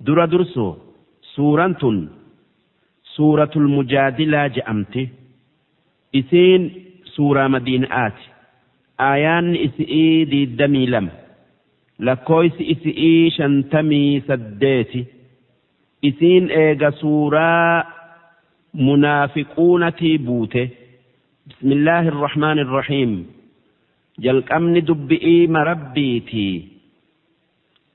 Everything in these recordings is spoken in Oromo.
Dura durso suuraan tun suuratul mujaadilaa je'amti. Isiin suuraa madiinaati. Aayaanni isi'ii 22, lakkooysi isi'ii 58. Isiin eega suuraa munaafiquunatii buute. Bismillaahi irrahmaani irrahiim. Jalqabni dubbi'ii marabbiitii.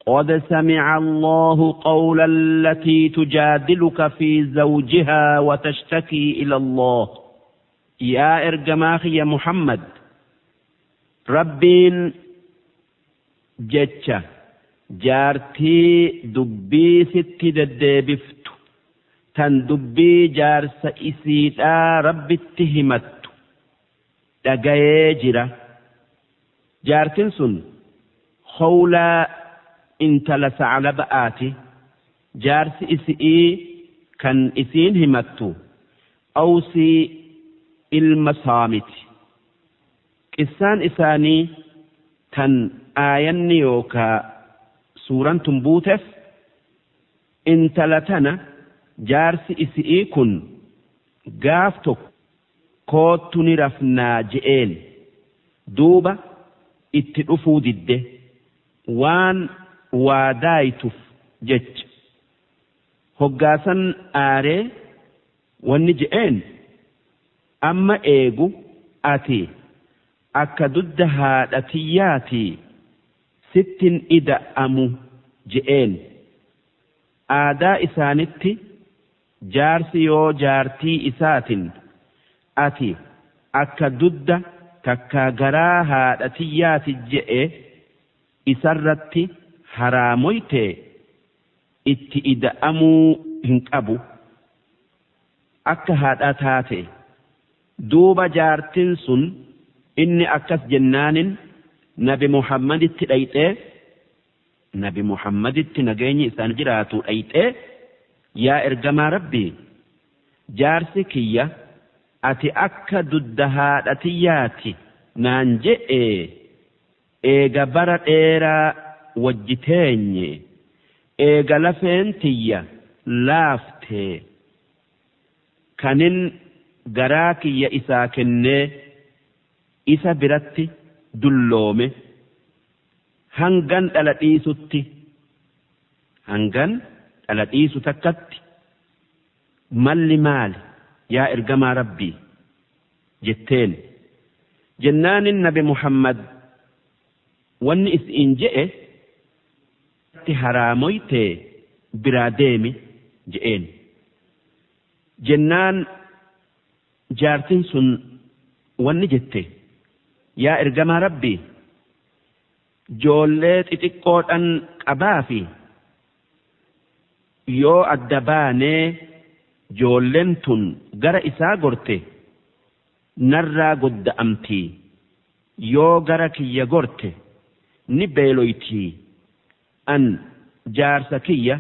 قد سمع الله قول التي تجادلك في زوجها وتشتكي إلى الله. يا إرجماخي يا محمد، ربين جتشا جارتي دبي ست ددبفت تن دبي جارس إسيتا ربي اتهمت دقايجرة. جارتين سن خولا intala Saclaba'aati. Jaarsi isi'ii kan isiin himattu Awsii ilma Saamiti. Qissaan isaanii tan aayanni yookaa suuraan tun buuteef, intala tana jaarsi isi'ii kun gaaf tokko koottu ni rafnaa je'een. Duuba itti dhufuu didde waan waadaaytuuf jecha. Hoggaasan aaree wanni je'een, amma eegu ati akka dudda haadha tiyyaatii, sittin ida'amu je'een. Aadaa isaanitti jaarsi yoo jaartii isaatin ati akka dudda takkaa garaa haadha tiyyaati je'e, isarratti haraamoyte, itti ida'amuu hin qabu, akka haadhaa taate. Duuba jaartin sun inni akkas jennaanin Nabi Muhammaditti dhayxee, Nabi Muhammaditti nageenyi isaan jiraatu dhayxee, yaa ergamaa Rabbii, jaarsi kiyya ati akka dudda haadha tiyyaati naan je'e, eega bara dheeraa wajji teenye, eega lafeen tiyya laafte, kanin garaa kiyya isaa kennee isa biratti dulloome, hangan dhala dhiisutti, hangan dhala dhiisu takkatti malli maali, yaa ergamaa Rabbii jetteen. Jennaanin Nabi Muhammad wanni isiin je'e, itti haraamoyte, biraa deemi je'een. Jennaan jaartin sun wanni jette, yaa ergamaa Rabbii, joollee xixiqqoodhan qabaa fi yoo adda baanee joolleen tun gara isaa gorte narraa godda'amtii, yoo gara kiyya gorte ni beeloytii. An jaarsa kiyya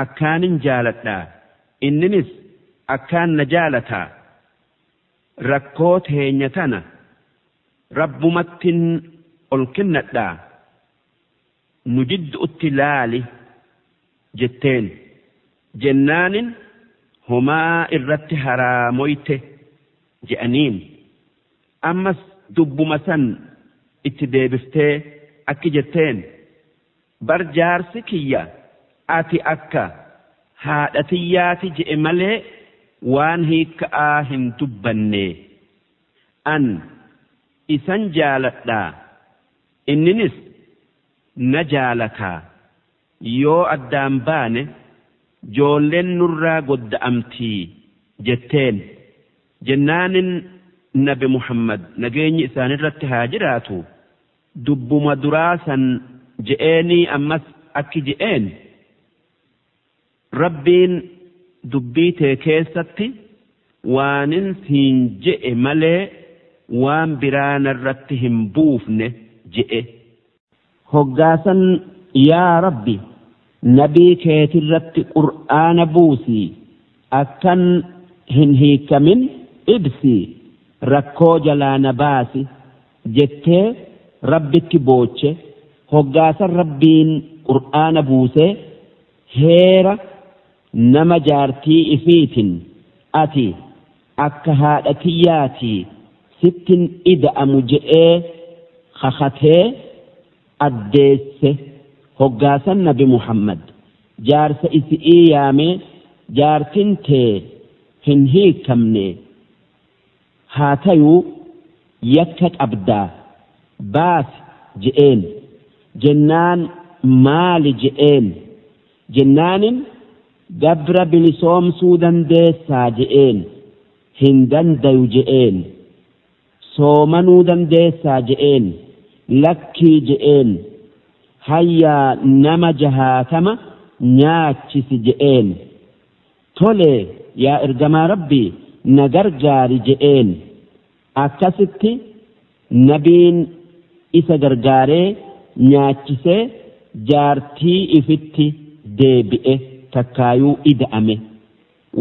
akkaanin jaaladhaa, inninis akkaan na jaalataa. Rakkoo teenya tana Rabbumattin ol kennadhaa, nu jidduutti laali jetteen. Jennaanin homaa irratti haraamoyte je'aniin. Ammas dubbuma san itti deebiftee akki jetteen, bar jaarsi kiyya ati akka haadha tiyyaati je'e malee waan hiikka'aa hin dubbanne. An isan jaaladhaa, inninis na jaalataa. Yoo addaan baane joolleen nurraa godda'amtii jetteen. Jennaanin Nabi Muhammad nageenyi isaanirratti haa jiraatu dubbuma duraa san je'eenii ammas akki je'een, Rabbiin dubbii tee keessatti waanin siin je'e malee waan biraa narratti hin buufne je'e. Hoggaasan yaa Rabbi, nabii keetirratti qur'aana buusii, akkan hin hiikamin ibsii, rakkoo jalaa na baasi jettee Rabbitti booche. Hoggaasan Rabbiin qur'aana buusee Heera nama jaartii ifiitin ati akka haadha tiyyaatii sittin ida'amu je'ee kakatee addeesse. Hoggaasan Nabi Muhammad jaarsa isi'ii yaamee, jaartin tee hin hiikkamne, haa tayuu yakka qabdaa, baasi je'een. Jennaan maali je'een. Jennaanin gabra bilisoomsuu dandeessaa je'een. Hin dandayu je'een. Soomanuu dandeessaa je'een. Lakkii je'een. Hayyaa nama 60 nyaachisi je'een. Tole yaa ergamaa Rabbii, na gargaari je'een. Akkasitti Nabiin isa gargaaree nyaachisee jaartii ifitti deebi'e, takkaayuu ida'ame.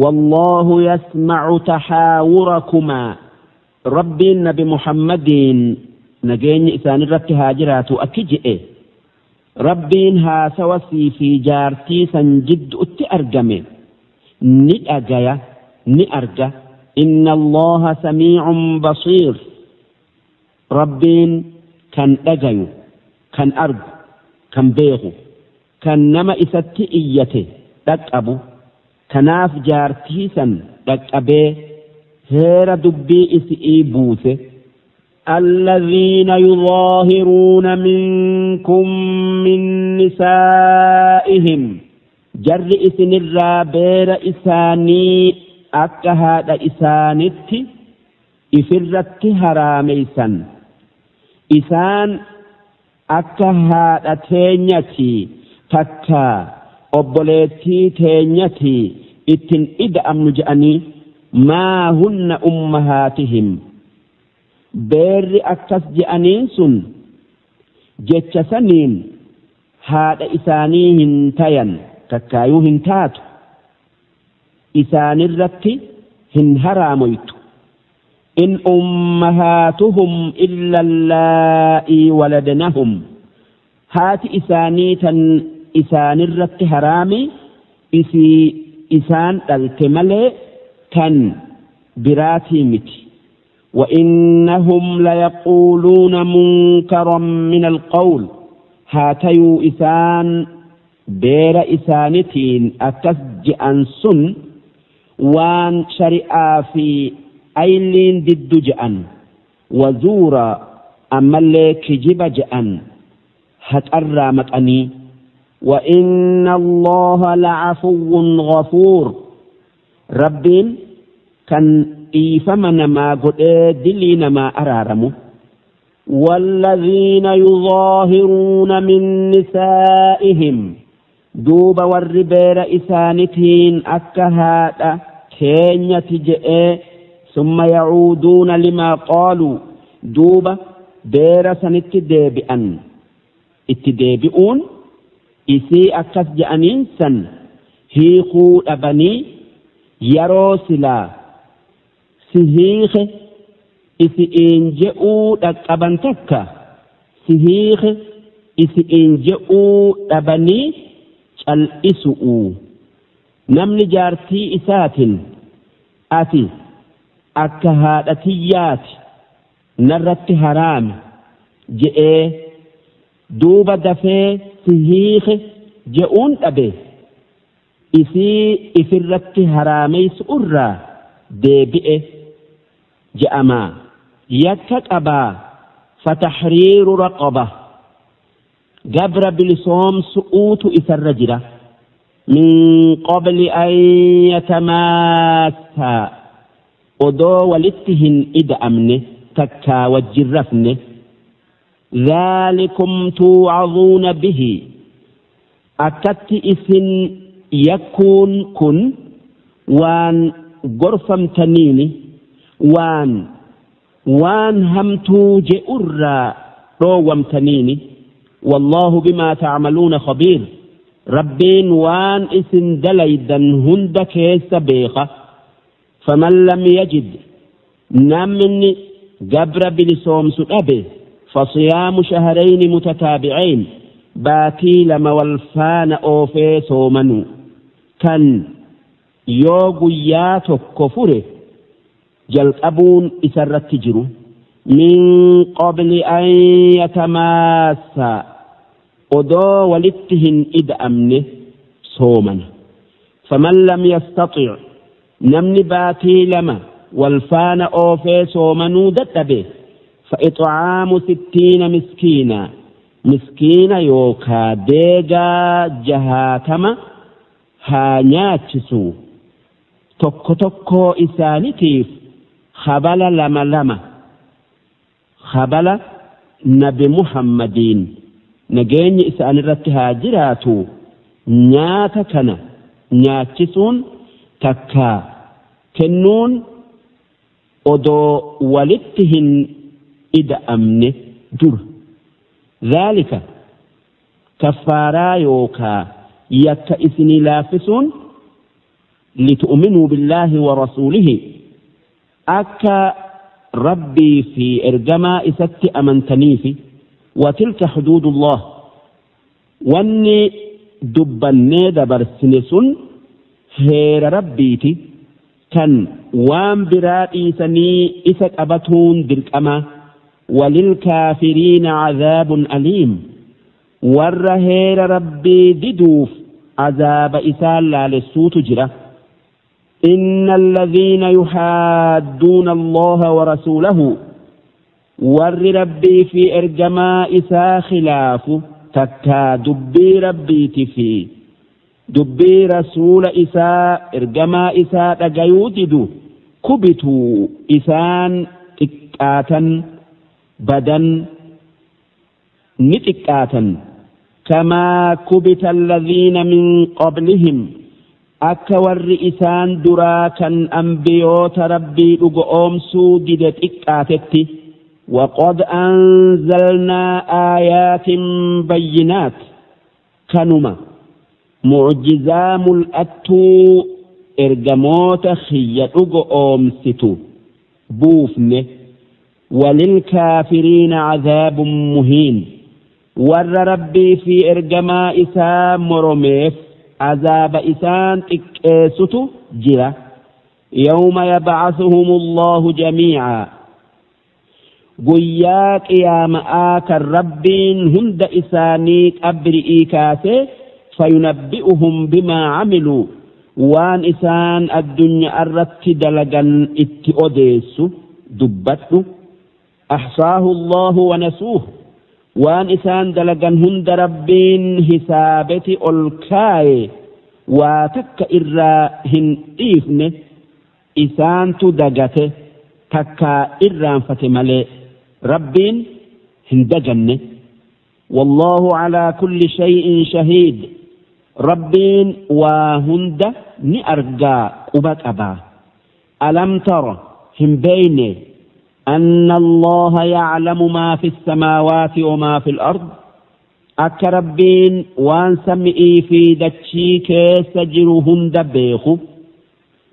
والله يسمع تحاوركما. Rabbiin Nabi Muhammadiin, nageenyi isaanirratti haa jiraatu, akki je'e: Rabbiin haasawa sii fi jaartii san jidduutti argame ni dhagaya, ni arga. إن الله سميع بصير. Rabbiin kan dhagayu, kan argu, kan beeku, kan nama isatti iyyate dhaqqabu. Kanaaf jaartii san dhaqqabee heera dubbii isi'ii buuse. الذين يظاهرون منكم من نسائهم. Jarri isinirraa beera isaanii akka haadha isaanitti ifirratti haraameysan, isaan akka haadha teenyati takka obboleettii teenyati ittin ida'amnu je'anii. ما هن أمهاتهم. Beerri akkas je'aniin sun jecha saniin haadha isaanii hin tayan, takkaayuu hin taatu, isaanirratti hin haraamoytu. إن أمهاتهم إلا اللائي ولدنهم. Haati isaanii tan isaanirratti haraami isii isaan dhalte malee tan biraatii miti. وإنهم ليقولون منكرا من القول. Haa tayuu isaan beera isaanitiin akkas je'an sun waan shari'aa fi ayliin diddu je'an. وزورا. Ammallee kijiba je'an haqarraa maqanii. وإن الله لعفو غفور. Rabbiin kan dhiifama namaa godhee dilii namaa araaramu. والذين يظاهرون من نسائهم. Duuba warri beera isaanitiin akka haadha keenyati je'ee, ثم يعودون لما قالوا. Duuba beera sanitti deebi'an, itti deebi'uun isii akkas je'aniin san hiikuu dhabanii, yeroo silaa si hiike isi'iin je'uu dhaqqaban takka si hiike isi'iin je'uu dhabanii cal'isu'u. Namni jaartii isaatiin ati akka haadha tiyyaati narratti haraami je'ee, duuba dafee si hiike je'uun dhabe, isii ifirratti haraameysu irraa deebi'e je'amaa yakka qabaa. فتحرير رقبة. Gabra bilisoomsu'uutu isarra jira. من قبل أن يتماسا. Odoo walitti hin ida'amne takkaa wajjin rafne. ذلكم توعظون به. Akkatti isin yakkuun kun waan gorfamtaniini, waan hamtuu je'urraa dhoowwamtaniini. والله بما تعملون خبير. Rabbiin waan isin dalaydan hunda keessa beeka. فمن لم يجد. Namni gabra bilisoomsu dhabe, فصيام شهرين متتابعين. baatii 2 wal faana oofee soomanu kan yoo guyyaa tokko fure jalqabuun isarratti jiru min qabli an yatamaassa odoo walitti hin ida'amne soomana faman lam yastati' namni baatii 2 wal faana oofee soomanuu dadhabe فإطعام 60 مسكينا مسكينا يوكا ديغا جهاتما ها نياتشسو tokko tokko isaanitiif khabala 2 2 khabala nabi Muhammadiin nageenyi isaanirratti haa jiraatu nyaata kana nyaachisuun takka kennuun odoo walitti hin ida'amne dura dhaalika kaffaaraa yookaa yakka isinii laaffisuun لتؤمنوا بالله ورسوله أكا ربي في إرجما إست أمنتني وتلك حدود الله واني دبني دبرسنس هير ربيتي كان وان برائي سني إست أبتون دركما وللكافرين عذاب أليم ور هير ربي ددوف عذاب إسال للسوت جره إن الذين يحادون الله ورسوله ور ربي في إرجما إسا خلاف تكا دبي ربي تفي دبي رسول إسا إرجما إسا تقيوتد كبتوا إسان تكاتا بدن نتكاتا كما كبت الذين من قبلهم akka warri isaan duraa kan ambiyoota rabbii dhugoomsuu dide xiqqaatetti waqad anzalnaa aayaatin bayyinaat kanuma mucjizaa mul'attuu ergamoota xiyya dhugoomsitu buufne walilkaafiriina cadaabun muhiin warra rabbii fi ergamaa isaa moromeef عذاب إسان تكيست جرا يوم يبعثهم الله جميعا قياك يا مآك الربين هند إسانيك أبرئي كاسي فينبئهم بما عملوا وان إسان الدنيا أردت دلقا اتئوديس دبته أحصاه الله ونسوه waan isaan dalagan hunda rabbiin hisaabeti ol kaaye waa takka irraa hin dhiifne isaantu dagate takkaa irraanfate malee rabbiin hin daganne wallaahu calaa kulli shay'in shahiid rabbiin waa hunda ni argaa quba qabaa alam tara hin beeyne أن الله يعلم ما في السماوات وما في الأرض أكربين وان سمئي في دتشي كيسجرهم دبيخو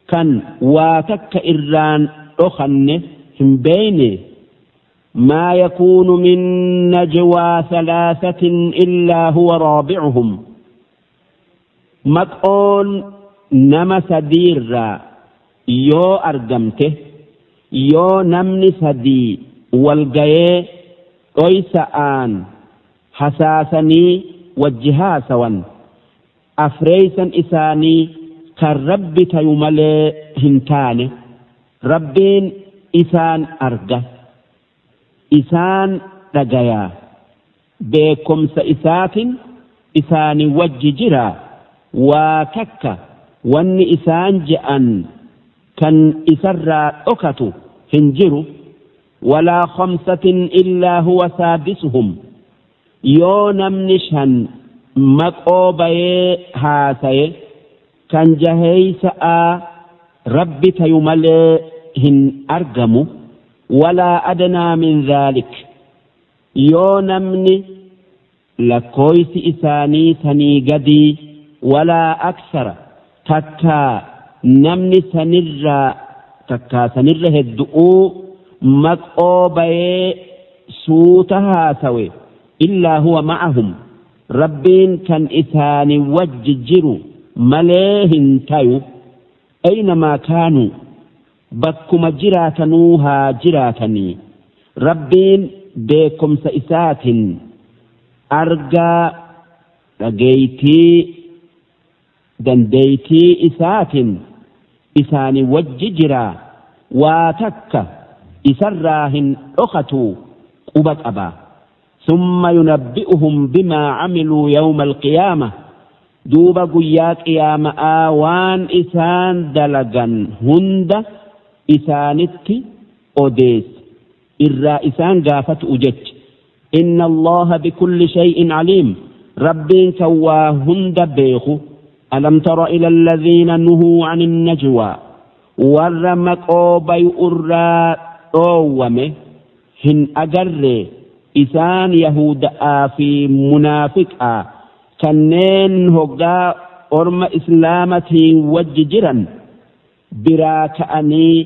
كان واتك إران أخن هم بيني ما يكون من نجوى 3 إلا هو رابعهم مكون نما سدير يو أرجمته yoo namni 3 walgayee dhoysa'aan hasaasanii wajji haasawan afreeysan isaanii kan rabbi tayu malee hin taane rabbiin isaan arga isaan dhagayaa beekumsa isaatin isaanii wajji jira waa takka wanni isaan je'an kan isarraa dhokatu hin jiru walaa 5 illaa huwa saadisuhum yoo namni 5 maqoo bayee haasaye kan jaheeysa'a rabbi tayu malee hin argamu walaa adnaa min dhaalik yoo namni lakkooysi isaanii sanii gadii walaa aksara takkaa namni sanirraa takkaa sanirra heddu'uu maqoo bayee suuta haasawe illaa huwa ma'ahum Rabbiin kan isaani wajji jiru malee hin tayu. Aynamaa kaanuu, bakkuma jiraatanuu haa jiraatanii, Rabbiin beekomsa isaatin argaa, dhageeytii, dandeeytii isaatin isaani wajji jiraa, waa takka isarraa hin dhokhatuu, quba qaba. Summa yunabbi'uhum bimaa camiluu yawma alqiyaama, duuba guyyaa qiyaama'aa waan isaan dalagan hunda isaanitti odeessa, irraa isaan gaafatu'u jecha. Inna Allaha bikulli shay'in caliim, Rabbiin kan waa hunda beeku. Alam tara ila alladhiina nuhuu ani najwaa, warra maqoo bay'urraa dhoowwame hin agarree? Isaan yahuda'aa fi munaafiqaa, kanneen hoggaa orma islaamatiin wajji jiran biraa ka'anii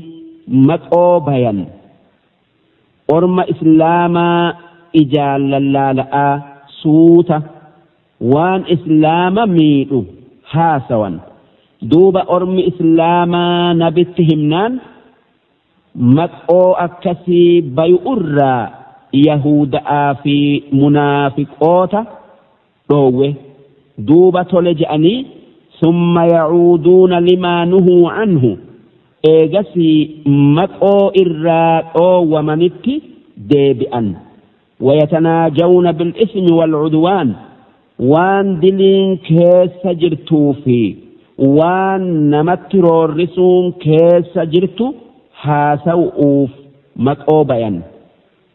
maqoo bayan, orma islaamaa ijaan lallaala'aa suuta waan islaama miidhu haasawan. Duuba ormi islaamaa nabitti himnaan, maqoo akkasii bay'urraa yahuda'aa fi munaafiqoota dhoowwe. Duuba tole je'anii, summa yacuuduuna limaa nuhuu canhu, eegasii maqoo irraa dhoowwamanitti deebi'an. Wayatanaajawna bil'ismi walcudwaan, waan diliin keessa jirtuu fi waan namatti roorrisuun keessa jirtu haasaw'uuf maqoo bayan.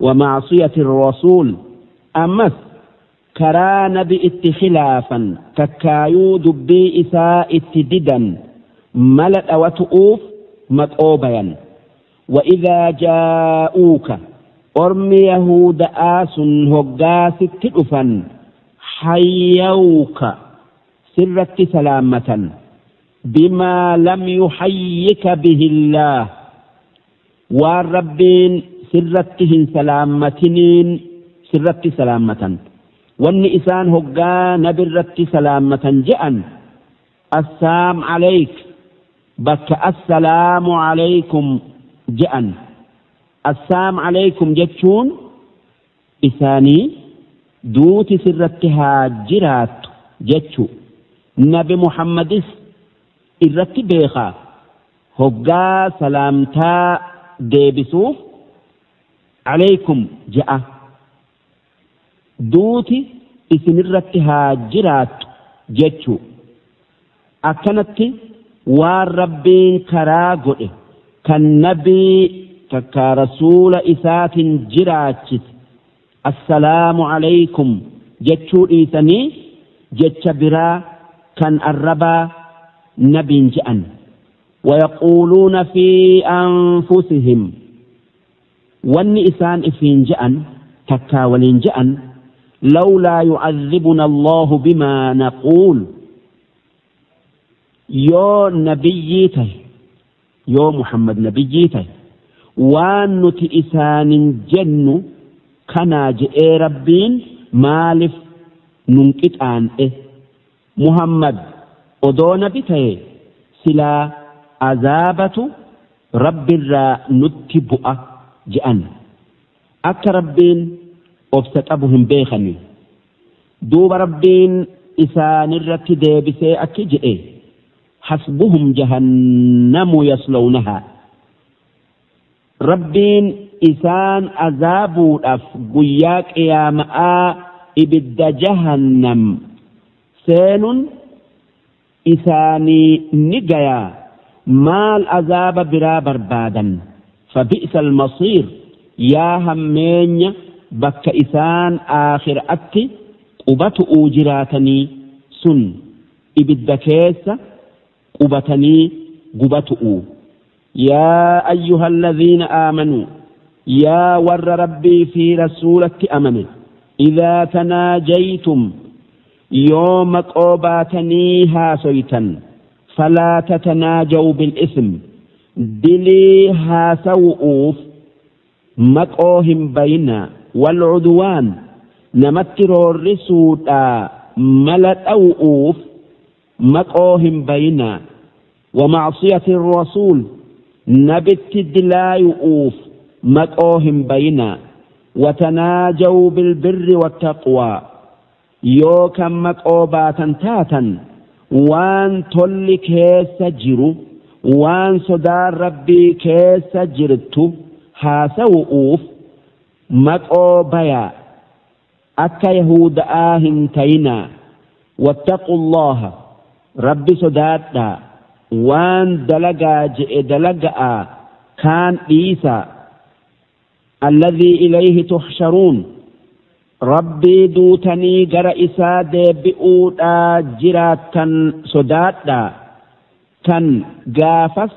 Wamacsiyati rasuul, ammas karaa nabi itti khilaafan, takkaayuu dubbii isaa itti didan mala dhawatu'uuf maqoo bayan. Wa idaa jaa'uuka, ormi yahuda'aa sun hoggaa sitti dhufan, hayyawuka, sirratti salaammatan, bimaa lam yuhayyika bihi illaah, waan Rabbiin sirratti hin salaammatiniin sirratti salaammatan. Wanni isaan hoggaa nabirratti salaammatan je'an assaam alayk, bakka assalaamu alaykum je'an. Assaam alaykum jechuun isaanii duuti sirratti haa jiraattu jechu. Nabi Muhammadis irratti beekaa, hoggaa salaamtaa deebisuuf alaykum je'a, duuti isinirratti haa jiraattu jechu. Akkanatti waan Rabbiin karaa godhe kan nabii takka rasuula isaatiin jiraachise assalaamu alaykum jechuu dhiisanii jecha biraa kan arrabaa nabiin je'an. ويقولون في أنفسهم، wanni isaan ifiin je'an takkaa waliin je'an, لولا يعذبنا الله بما نقول, yoo nabiyyii tahe, yoo Muhammad nabiyyii tahe, waan nuti isaanin jennu kanaa je'ee Rabbiin maaliif nun qixaan'e? Muhammad odoo nabi ta'e silaa azaabatu Rabbirraa nutti bu'a je'an. Akka Rabbiin obsa qabu hin beekani. Duuba Rabbiin isaanirratti deebisee akki je'e: حسبهم جهنم يصلونها, Rabbiin isaan azaabuudhaaf guyyaa qiyaama'aa ibidda jahannam seenun isaanii ni gayaa, maal azaaba biraa barbaadan? فبئس المصير, yaa hammeenya bakka isaan aakhiraatti qubatu'uu jiraatanii sun, ibidda keessa qubatanii gubatu'u. يا أيها الذين آمنوا, yaa warra Rabbii fi rasuulatti amane, إذا تناجيتم, yoo maqoo baatanii haasoytan, فلا تتناجوا بالإثم, dilii haasawu'uuf maqoo hin bayinaa, والعدوان, namatti roorrisuudhaa. mala dhawu'uuf maqoo hin bayinaa. Wa macصiyati rasuul, nabitti dilaayu'uuf maqoo hin bayinaa. Watanaajaw bilbirri wattaqwaa, yoo kan maqoo baatan taatan waan tolli keessa jiru, waan sodaan Rabbii keessa jirtu haasawu'uuf maqoo bayaa, akka Yahuda'aa hin tayinaa. Wattaqu Allaha, Rabbi sodaadhaa, waan dalagaa je'e dalaga'aa, kaan dhiisaa. Alladhii ilayhi tuxsharuun, Rabbii duutanii gara isaa deebi'uudhaa jiraattan sodaadhaa, kan gaafas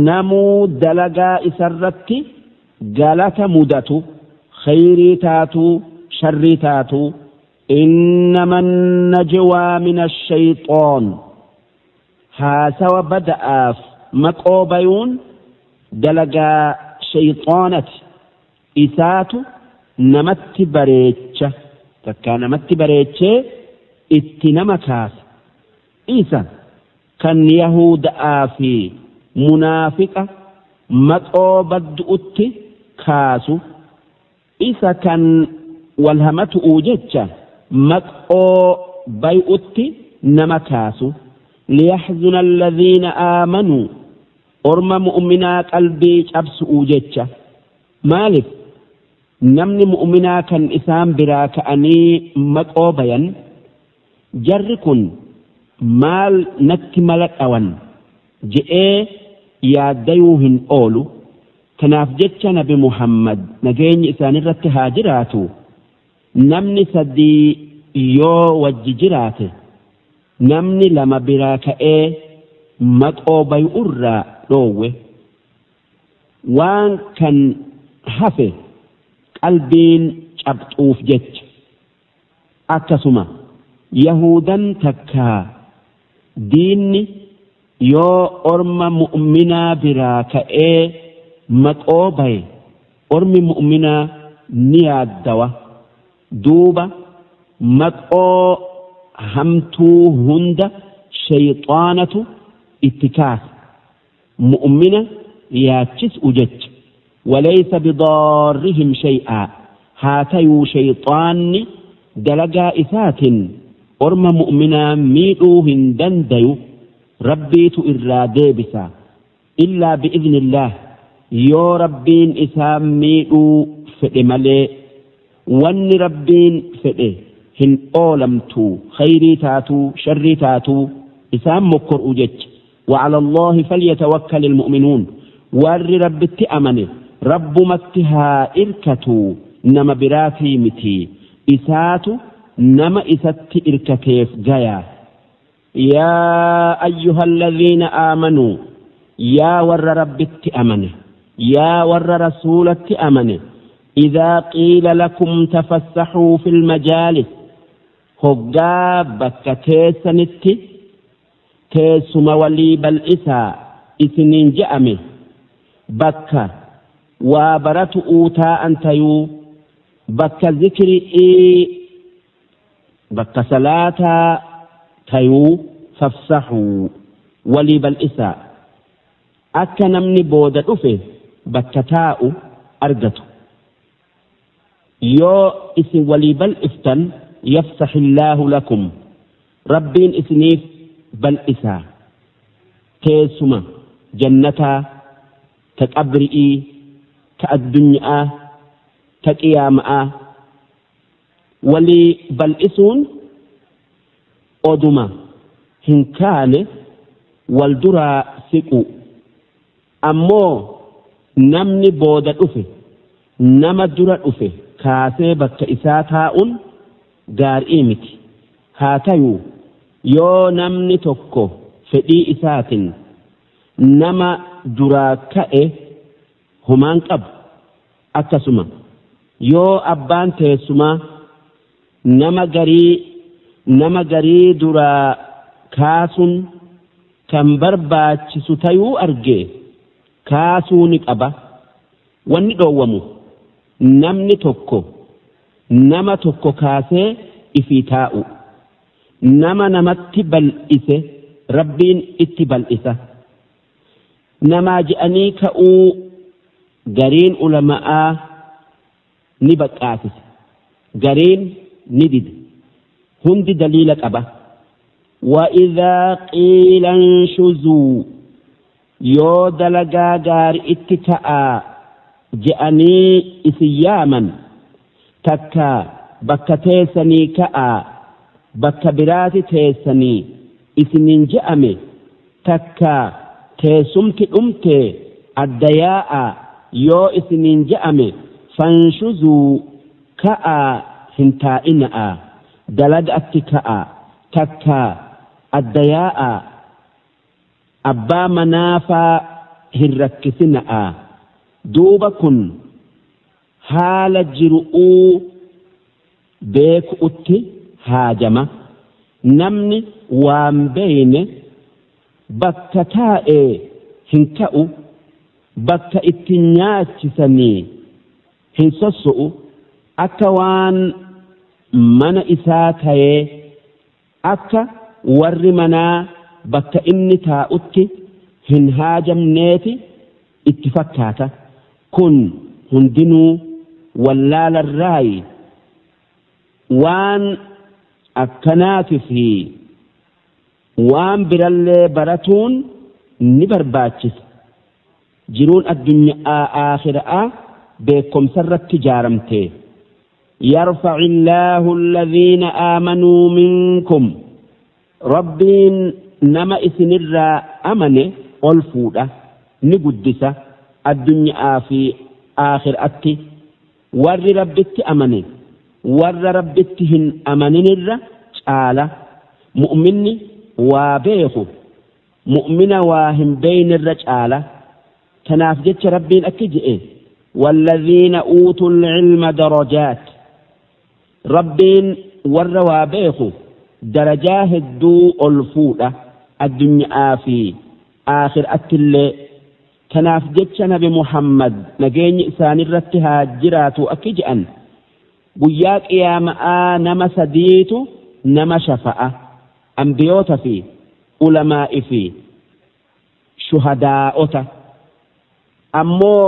namuu dalagaa isarratti galata mudatu, khayrii taatuu sharrii taatuu. Innama najwaa min ashayxoon, haasawa bada'aaf maqoo bayuun dalagaa shayxoonati, isaatu namatti bareecha, takkaa namatti bareechee itti nama kaasa. Isa kan Yahuda'aa fi munaafiqa maqoo baddu'utti kaasu, isa kan walhamatu'uu jecha maqoo bay'utti nama kaasu. Liyaxzuna alladhiina aamanuu, orma mu'minaa qalbii cabsu'uu jecha. Maalif namni mu'minaa kan isaan biraa ka'anii maqoo bayan, jarri kun maal natti mala dhawan je'ee yaaddayuu hin oolu. Kanaaf jecha Nabi Muhammad, nageenyi isaanirratti haa jiraatu, namni sadii yoo wajji jiraate namni lama biraa ka'ee maqoo bay'urraa dhoowwe. Waan kan hafe qalbiin cabxuuf jecha. Akkasuma Yahudan takkaa diinni yoo orma mu'minaa biraa ka'ee maqoo baye, ormi mu'minaa ni yaaddawa, duuba maqoo hamtuu hunda shayxaanatu itti kaasa, mu'mina yaachisu jecha. Walaysa bidaarrihim shay'aa, haa tayuu shayxaanni dalagaa isaatiin orma mu'minaa miidhuu hin dandayu, Rabbiitu irraa deebisa. Illaa bi'idnillaah, yoo Rabbiin isaan miidhuu fedhe malee. Wanni Rabbiin fedhe hin oolamtu, khayrii taatuu sharrii taatuu isaan mokkor'u jecha. وعلى الله فليتوكل المؤمنون, warri Rabbitti amane Rabbumatti haa irkatu, nama biraatii miti, isaatu nama isatti irkateef gaya. يا أيها الذين آمنوا, yaa warra Rabbitti amane, yaa warra Rasuulatti amane, إذا قيل لكم تفسحوا في المجالس, hoggaa bakka teessanitti teessuma walii bal'isaa isiniin je'ame, bakka waa baratu'uu taa'an tayuu, bakka zikri'ii, bakka salaataa tayuu, فافسحوا, walii bal'isaa, akka namni booda dhufe bakka taa'u argatu. Yoo isin walii bal'iftan, يفسح الله لكم, Rabbiin isiniif bal'isaa teessuma jannataa, ta qabri'ii, ta addunyaa, ta qiyaama'aa. Walii bal'isuun oduma hin kaane wal duraa siqu, ammoo namni booda dhufe nama dura dhufe kaasee bakka isaa taa'uun gaarii miti. Haa tayuu yoo namni tokko fedhii isaatiin nama duraa ka'e homaan qabu. Akkasuma yoo abbaan teessumaa nama garii duraa kaasuun kan barbaachisu tayuu arge, kaasuu ni qaba. Wanni dhoowwamu namni tokko nama tokko kaasee ifii taa'u. Nama namatti bal'ise Rabbiin itti bal'isa. Namaa je'anii ka'uu gariin ulama'aa ni baqqaasise, gariin ni dide. Hundi daliila qaba. وإذا قيل انشزوا yoo dalagaa gaari'itti ka'aa je'anii isin yaaman, takka bakka teessanii ka'aa bakka biraati teessanii isinin je'ame, takka teessumti dhumte adda yaa'a yoo isinin je'ame, fanshuzuu ka'aa hin taa'ina'a, dalaga'atti ka'aa takka adda yaa'a, abbaa manaafaa hin rakkisina'a. Duuba kun haala jiru'uu beeku'utti haajama. Namni waan beeyne bakka taa'ee hin ka'u, bakka itti nyaachisanii hin sosso'u, akka waan mana isaa tayee akka warri manaa bakka inni taa'utti hin haajamneeti itti fakkaata. Kun hundinuu wallaalarraayi. Waan akkanaati fi waan birallee baratuun ni barbaachisa. Jiruun addunyaa aakhira'aa beekomsarratti jaaramte. يرفع الله الذين آمنوا منكم Rabbiin nama isinirraa amane ol fuudha, ni guddisa addunyaa fi aakhiraatti. Warri Rabbitti amane warra Rabbitti hin amaninirra caala. Mu'minni waa beeku mu'mina waa hin beeynirra caala. Tanaaf jecha Rabbiin akki je'e: والذين أوتوا العلم درجات. Rabbiin warra waa beeku darajaa hedduu ol fuudha addunyaa fi aakhiraattillee. Tanaaf jecha Nabi Muhammad, nageenyi isaanirratti haa jiraatu, akki je'an: guyyaa qiyaama'aa nama sadiitu nama shafa'a, ambiyoota fi ulamaa'i fi shuhadaa'ota. Ammoo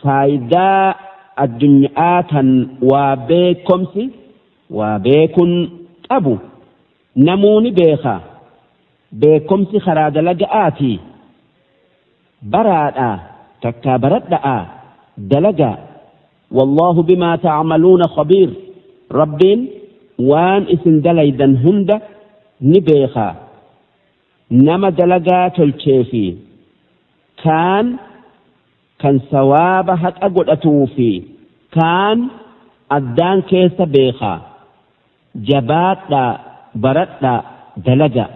faayidaa addunyaa tan waa beekomsi waa beekun qabu namuuni beeka. Beekomsi karaa dalaga'aati. Baraadha takkaa baradha'a, dalagaa. والله بما تعملون خبير. Rabbiin waan isin dalaydan hunda ni beeka. Nama dalagaa tolchee fi kaan kan sawaaba haqa godhatuu fi kaan addaan keessa beeka. Jabaadhaa, baradhaa, dalagaa.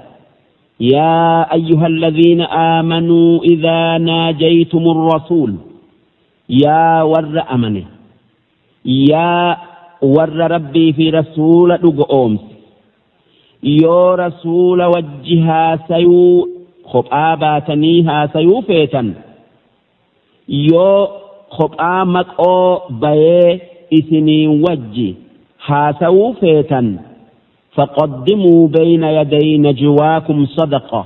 يا أيها الذين آمنوا إذا ناجيتم الرسول. Yaa warra amane, yaa warra Rabbii fi rasuula dhugoomse, yoo rasuula wajji haasayuu kophaa baatanii haasayuu feetan, yoo kophaa maqoo bayee isinii wajji haasawuu feetan, فقدموا بين يدي نجواكم صدقة.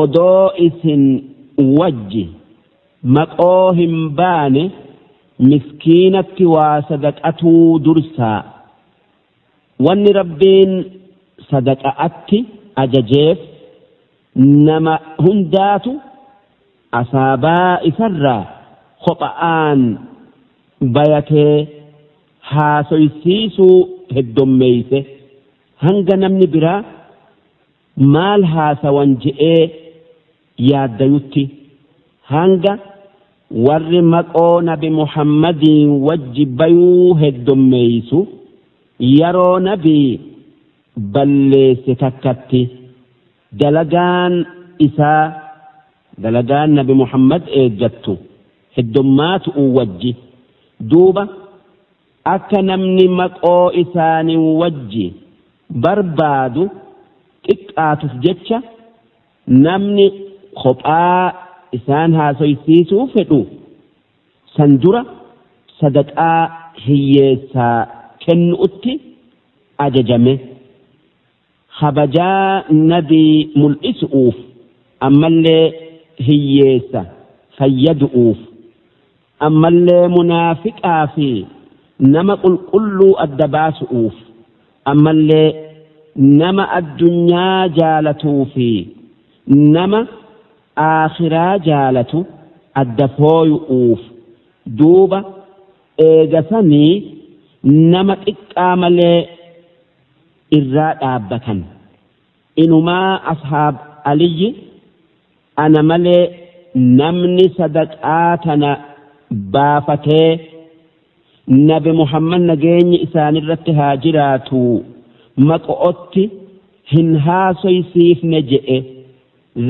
Odoo isin wajji maqoo hin baane miskiinatti waa sadaqatuu dursaa. Wanni Rabbiin sadaqa'atti ajajeef nama hundaatu asaabaa isarraa kopha'aan bayatee haasoysiisuu heddommeeyse, hanga namni biraa maal haasawan je'ee yaaddayutti, hanga warri maqoo Nabi Muhammadiin wajji bayuu heddommeeysu yeroo nabii balleesse takkatti dalagaan isaa, dalagaan Nabi Muhammad eeggattu heddommaatu wajji. Duuba akka namni maqoo isaanii wajji barbaadu xiqqaatuf jecha, namni kophaa isaan haasoysiisuu fedhu san dura sadaqaa hiyyeessaa kennuutti ajajame. Kabajaa nabii mul'isuuf ammallee hiyyeessa fayyadu'uuf ammallee munaafiqaa fi nama qulqulluu adda baasu'uuf ammallee nama addunyaa jaalatuu fi nama aakhiraa jaalatu adda fooyu'uuf. Duuba eegasanii nama xiqqaa malee irraa dhaabbatan. Inumaa ashaab Aliyyi ana malee namni sadaqaa tana baafatee nabi Muhammad nageenyi isaanirratti haa jiraatu maqo'otti hin haasoysiifne je'e.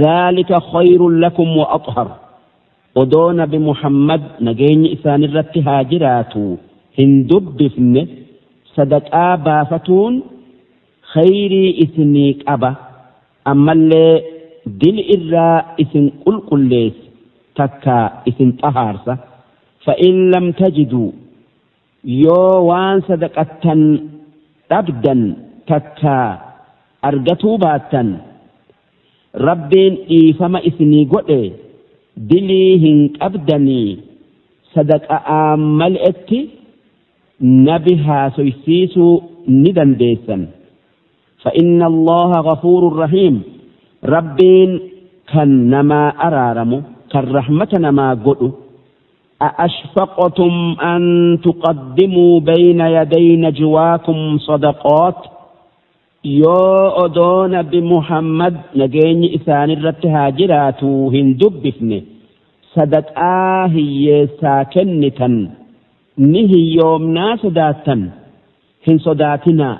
Dhaalika khayrun lakum wa athhar. Odoo nabi Muhammad nageenyi isaanirratti haa jiraatu hin dubbifne sadaqaa baafatuun khayrii isinii qaba, ammallee dil irraa isin qulqulleessa takka isin xahaarsa. Fa'in lam tajiduu, yoo waan sadaqattan dhabdan takka argatuu baattan, Rabbiin dhiifama isinii godhe, dilii hin qabdanii sadaqa'aan mal'etti nabi haasoysiisuu ni dandeessan. فإن الله غفور رحيم. ربين كان نما أرارم كان رحمة نما قدو. أأشفقتم أن تقدموا بين يدي نجواكم صدقات؟ yoo odoo nabi Muhammad nageenyi isaanirratti haa jiraatu hin dubbifne sadaqaa hiyyeessaa kennitan ni hiyyoomnaa sodaattan? Hin sodaatinaa,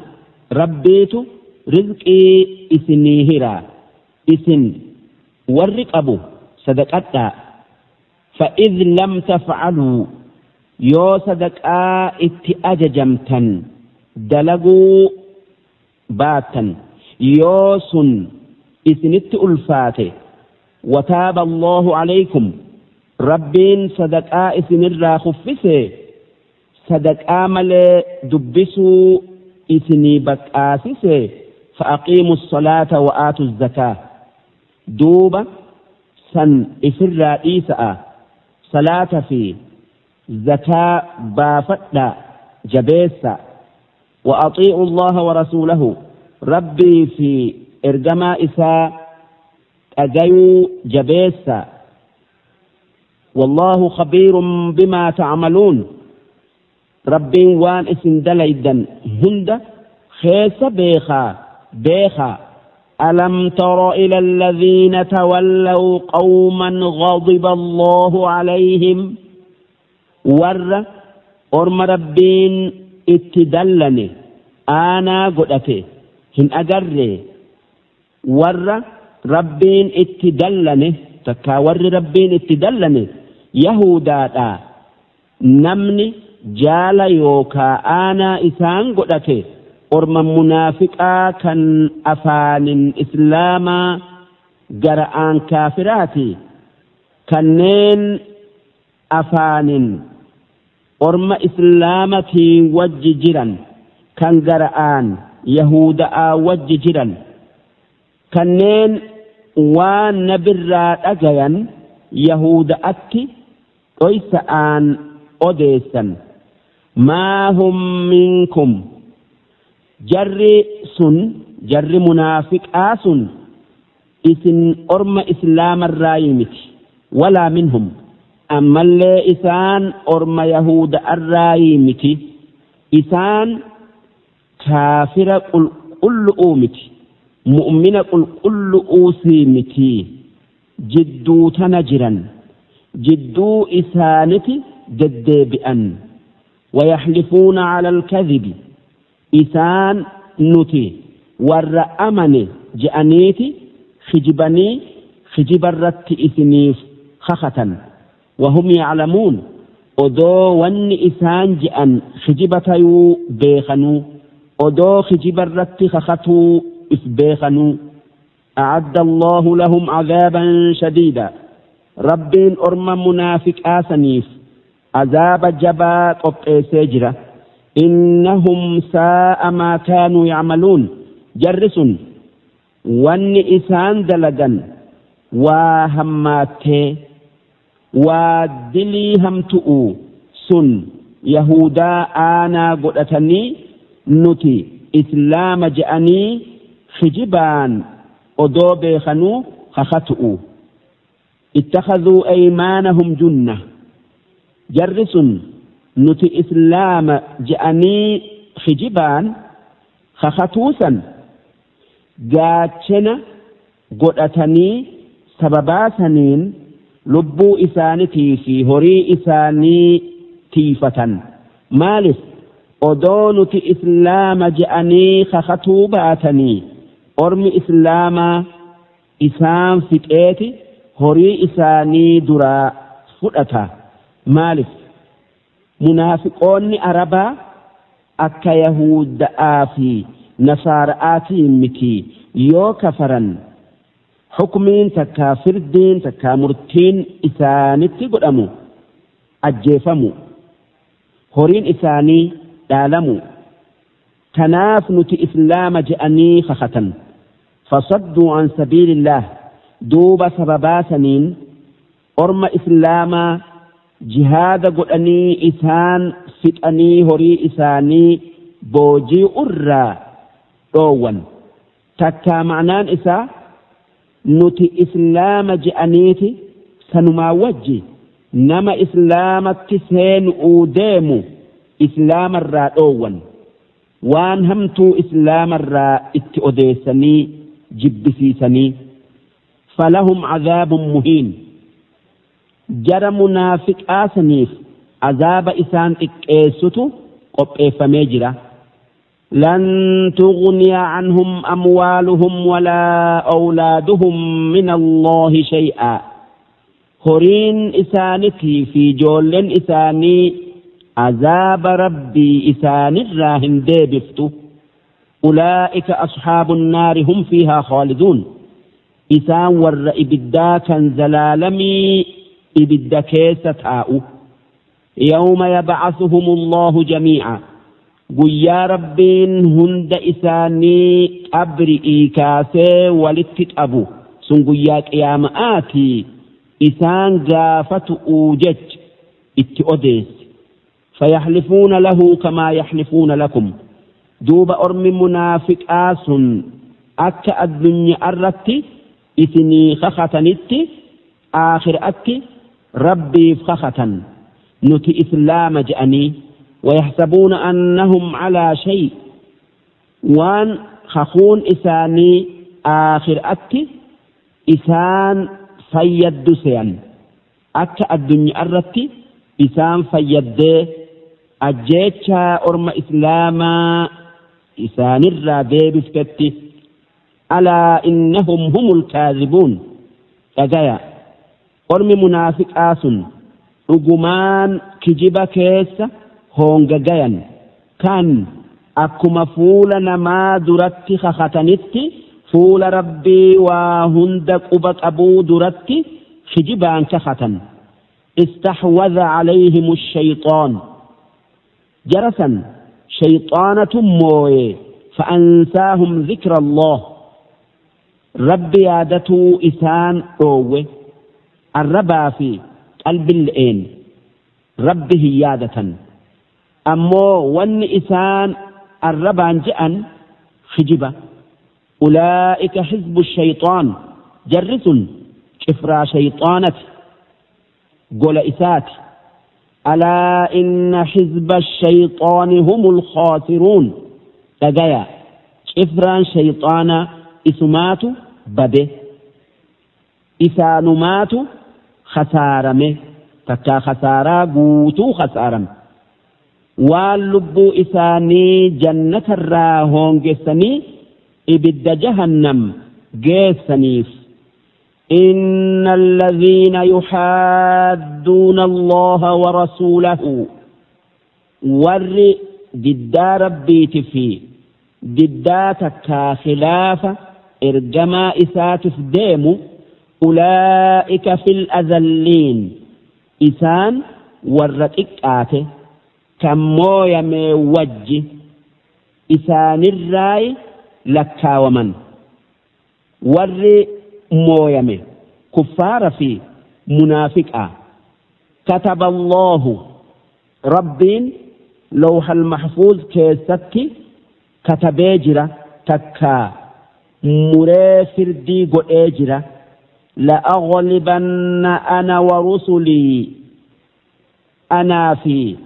Rabbiitu rizqii isinii hiraa, isin warri qabu sadaqadhaa. فإذ لم تفعلوا, yoo sadaqaa itti ajajamtan dalaguu baattan, yoo sun isinitti ulfaate, وتاب الله عليكم, Rabbiin sadaqaa isinirraa kuffise, sadaqaa malee dubbisuu isinii baqqaasise, فأقيموا الصلاة وآتوا الزكاة. Duuba san ifirraa dhiisa'a, salaata fi zakaa baafadha jabeessa. وأطيعوا الله ورسوله, Rabbii fi ergamaa isaa dhagayuu jabeessa. والله خبير بما تعملون. Rabbiin waan isin dalaydan hunda keessa beekaa beekaa. ألم تر إلى الذين تولوا قوما غضب الله عليهم؟ Warra orma Rabbiin itti dallane aanaa godhate hin agarre? Warra Rabbiin itti dallane takkaa warri Rabbiin itti dallane Yahudaadha. Namni jaala yookaa aanaa isaan godhate orma munaafiqaa kan afaanin islaamaa gara'aan kaafiraati. Kanneen afaanin orma islaamatiin wajji jiran kan gara'aan Yahuda'aa wajji jiran, kanneen waan nabirraa dhagayan Yahuda'atti dhoysa'aan odeessan. ما هم منكم, jarri sun, jarri munaafiqaa sun isin orma islaamarraayi miti. ولا منهم, ammallee isaan orma Yahuda'arraayi miti. Isaan kaafira qulqullu'uu miti, mu'mina qulqullu'uusii miti. Jidduu tana jiran, jidduu isaaniti deddeebi'an. ويحلفون على الكذب, isaan nuti warra amane je'aniiti kijibanii kijibarratti isiniif kakatan. وهم يعلمون, odoo wanni isaan je'an kijiba tayuu beekanuu, odoo kijibarratti kakatuu if beekanuu. أعد الله لهم عذابا شديدا. Rabbiin orma munaafiqaa saniif azaaba jabaa qopheessee jira. إنهم ساء ما كانوا يعملون. Jarri sun Wanni isaan dalagan waa hammaattee waa dilii hamtu'u sun yahudaa aanaa godhatanii nuti islaama je'anii kijibaan odoo beekanuu kakatu'u. Ittakhadhuu aymaanahum junna, jarri sun nuti islaama je'anii kijibaan kakatuusan gaachena godhatanii sababaa saniin lubbuu isaaniitii fi horii isaanii tiifatan. Maalif odoo nuti islaama je'anii kakatuu baatanii ormi islaamaa isaan fixeeti horii isaanii duraa fudhata. Maalif munaafiqoonni arabaa akka yahudda'aa fi nasaara'aatiin miti, yoo kafaran hukmiin takkaa firdiin takkaa murtiin isaanitti godhamu ajjeefamu, horiin isaanii dhaalamu. Kanaaf nuti islaama je'anii kakatan. Fasadduu an sabiilillaah, duuba sababaa saniin orma islaamaa jihaada godhanii isaan fixanii horii isaanii booji'urraa dhoowwan. Takkaa ma'naan isaa nuti islaama je'aniiti sanumaa wajji nama islaamatti seenu'uu deemu islaamarraa dhoowwan, waan hamtuu islaamarraa itti odeessanii jibbisiisanii. Falahum cadaabun muhiin, jara munaafiqaa saniif azaaba isaan xiqqeessutu qopheeffamee jira. Lan tughniya canhum amwaaluhum walaa awlaaduhum min Allaahi shay'a, horiin isaanitii fi ijoolleen isaanii azaaba rabbii isaanirraa hin deebiftu. Ulaa'ika asxaabu nnaari hum fiihaa khaaliduun, isaan warra ibiddaa kan zalaalamii ibidda keessa taa'u. Yawma yabcasuhum allahu jamiica, guyyaa rabbiin hunda isaanii qabri'ii kaasee walitti qabu sun guyyaa qiyaama'aatii isaan gaafatu'uu jecha itti odeessi. Fayaxlifuuna lahu kamaa yaxlifuuna lakum, duuba ormi munaafiqaa sun akka addunyaa irratti isinii kakatanitti aakhiraatti rabbiif kakatan nuti islaama je'anii. ويحسبون أنهم على شيء، waan kakuun isaanii aakhiraatti isaan fayyaddu se'an, akka addunyaa irratti isaan fayyaddee ajjeechaa orma islaamaa isaanirraa deebiftetti. Alaa innahum humul kaadhibuun, dhagaya, ormi munaafiqaa sun dhugumaan kijiba keessa hoongagayan kan akkuma fuula namaa duratti kakatanitti fuula rabbii waa hunda quba qabuu duratti kijibaan kakatan. Istaxwadha calayhim shayxaan, jarasan shayxaanatu mooye. Fa'ansaahum dhikra Allah, rabbi yaadatuu isaan dhoowwe, arrabaa fi qalbille'een rabbi hin yaadatan, ammoo wanni isaan arrabaan je'an kijiba. Ulaa'ika xizbu shayxaan, jarri sun cifraa shayxaanati, gola isaati. Alaa inna xizba shayxaani humul khaasiruun, dhagaya, cifraan shayxaana isumaatu bade, isaanumaatu khasaarame, takkaa khasaaraa guutuu khasaarame. Waan lubbuu isaanii jannatarraa hoongessanii ibidda jahannam geessaniif. إن الذين يحادون الله ورسوله، warri diddaa rabbiiti fi diddaa takkaa khilaafa ergamaa isaatiif deemu, ulaa'ika fil azalliin, isaan warra xiqqaate kan mooyamee wajji isaanirraayi lakkaawaman. Warri mooyame kuffaara fi munaafiqaa. Kataba Allaahu, Rabbiin lawhal mahfuuz keessatti katabee jira takkaa muree firdii godhee jira. La'aghlibanna ana wa rusulii, anaa fi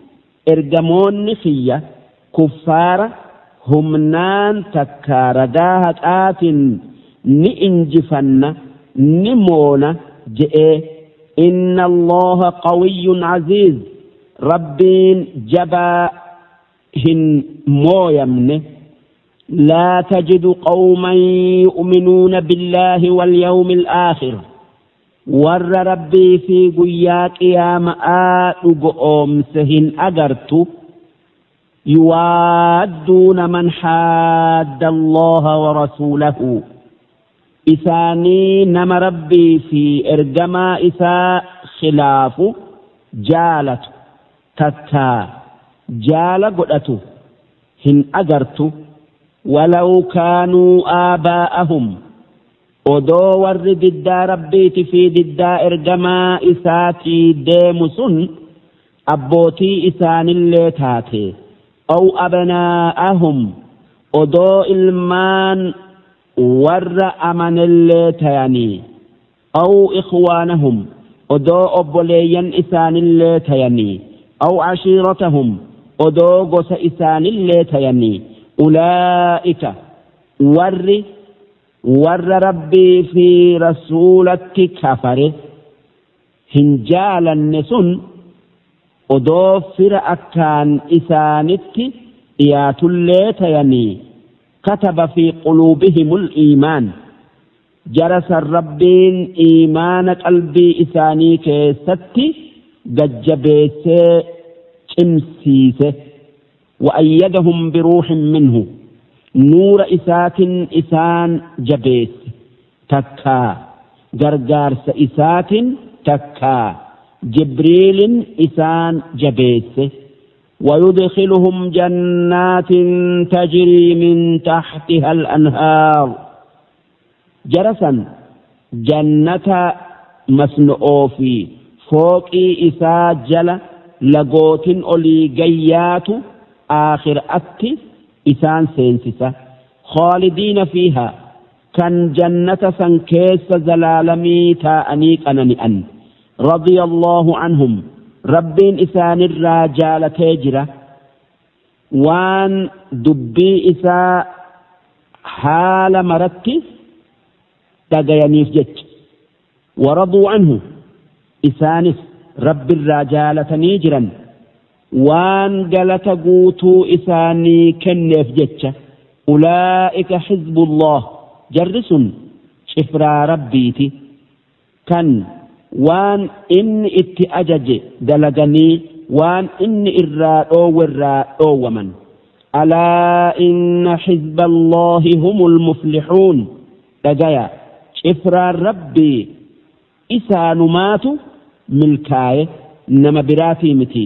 ergamoonni kiyya kuffaara humnaan takkaa ragaa haqaatiin ni injifanna, ni moona je'ee. Inna Allaha qawiyyun aziiz, Rabbiin jabaa hin mooyamne. Laa tajidu qawman yu'minuuna billaahi walyawmil aakhir, warra Rabbii fi guyyaa qiyaama'aa dhugoomse hin agartu. Yuwaadduuna man haadda Allaha wa rasuulahu, isaanii nama Rabbii fi ergamaa isaa khilaafu jaalatu takkaa jaala godhatu hin agartu. Walaw kaanuu aabaa'ahum, odoo warri diddaa Rabbiiti fi diddaa ergamaa isaatii deemu sun abbootii isaanillee taate, aw abnaa'ahum, odoo ilmaan warra amanellee tayanii, aw ikhwaanahum, odoo obboleeyyan isaanillee tayanii, aw cashiiratahum, odoo gosa isaanillee tayanii. Ulaa'ika, warri warra Rabbii fi rasuulatti kafare hin jaalanne sun odoo fira akkaan isaanitti dhiyaatullee tayanii, kataba fi quluubihimul iimaan, jara san Rabbiin iimaana qalbii isaanii keessatti gajjabeessee cimsiise. Wa'ayyadahum biruuhin minhu, nuura isaatin isaan jabeesse takkaa gargaarsa isaatin takkaa Jibriilin isaan jabeesse. ويدخلهم جنات تجري من تحتها الأنهار، جرسا جنة مسنؤ في فوقي إسا جل لقوت أولي جيات آخر أتي إسان سينسسة. خالدين فيها، كان جنة سنكيس زلالمي تأنيك أنني أن. رضي الله عنهم، ربين إسان الرجال تجرة وان دبي إساء حال مرتي تغيانيف جج. ورضوا عنه، إسانس رب الرجال تنيجرا وان قلت قوتو إساني كنف جج. أولئك حزب الله، جرس شفرا ربيتي كان waan inni itti ajaje dalaganii waan inni irraa dhoowwerraa dhoowwaman. Alaa inna xizba Allaahi humul muflixuun, dhagaya cifraan Rabbii isaanumaatu milkaaye, nama biraatii miti.